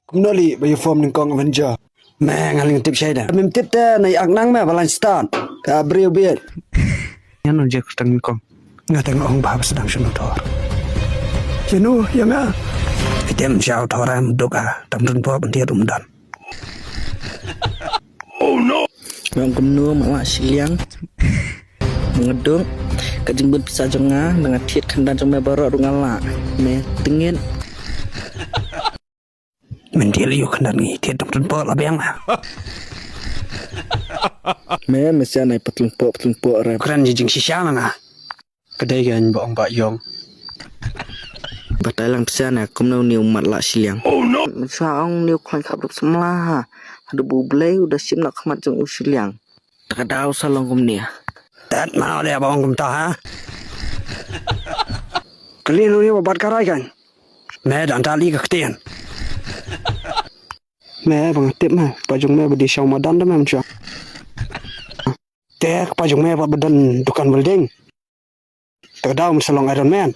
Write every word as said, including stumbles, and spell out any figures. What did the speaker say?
Kumno li ba ïa form nyngkong Avenger? Me nga ling tip shai da. Mem tip te na ïa nang me ba lain start. Ka briew biet. Ïa no je kyrteng nyngkong. Nga te nga ong ba ba sdang shano thor. Shano ïa nga. Item shau thor am duk a tam run pop ndia dum dan. Oh no. Nga ong kumno ma la shiliang. Nga duk ka jingbun pisa jong nga da nga thied khandan jong me baroh ruh nga la. Me tengit. Mendil yu khandan ngi thied dum tun pok la biang la. Me me sia nai patlung pok patlung pok re. Kren ji jing shisha na nga. Ka dei ka ba ong ba yong. Batai lang pisa na kumno niu mat la shiliang. Oh no. Me sia ong niu khlain khap rup samla ha. Hadu bu blei u da sim na khmat jong u shiliang. Ta ka daw sa long kumne. Tat ma le ba ong kumta ha. Kali nu ni ba bat ka rai kan. Me dan ta li ka ktien. Me ba nga tip me ba jong me ba di shaw madan da me mcha. Te ba jong me ba ba dan dukan welding. Ta ka daw me sa long Iron Man.